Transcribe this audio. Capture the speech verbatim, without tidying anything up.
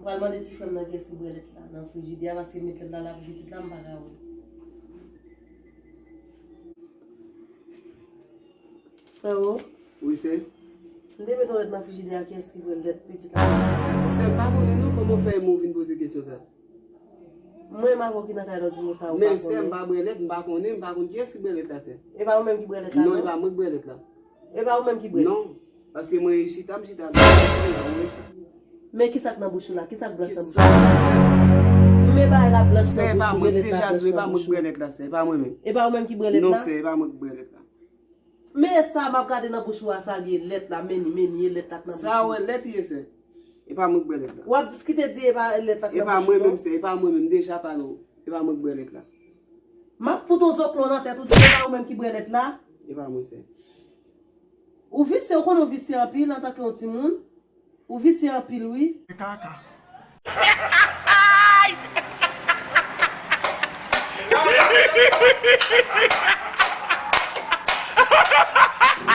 Al mande ti frè m nan kiyès ki bwè lèt la nan frijidè a, paske m met lèt la la pou pitit la, m pa ka wè. Frèwo. Wi, sè. M te met yon lèt nan frijidè a, kiyès ki bwè lèt pitit la? Sè, m pa konnen non, kòman w fè ou vin poze kesyon sa? Mwen, m avè w ki nan kay la, w di m sa, ou pa konnen. Men sè, m pa bwè lèt, m pa konnen, m pa konn kiyès ki bwè lèt la, sè. E pa ou menm ki bwè lèt la, non? Non, e pa mwen ki bwè lèt la. E pa ou menm ki bwè? Non, paske mwen chita, m chita, m wè sa. Men kisa k nan bouch ou la? Kisa k blanch nan bouch ou la? Men bagay la blanch nan bouch ou, men lèt la blanch nan bouch ou. Sè, e pa mwen, m deja di w, e pa mwen ki bwè lèt la, sè, e pa mwen menm. E pa ou menm ki bwè lèt la? Non, sè, e pa mwen ki bwè lèt la. Men sa m ap gade nan bouch ou a, sa l ye, lèt la, men li, men li, e lèt la k nan bouch ou. Sa w wè lèt ye, sè. E pa mwen k bwè lèt la. W ap diskite di e pa lèt la k nan bouch ou, non? E pa mwen menm, sè, e pa mwen menm, m deja pale w. E pa mwen k bwè lèt la. M ap fout yon zoklo nan tèt ou, di e pa ou menm ki bwè lèt la. E pa mwen, sè. Ou visye, ou konnen ou visye anpil antanke yon timoun. Ou visye anpil, wi. Kaka.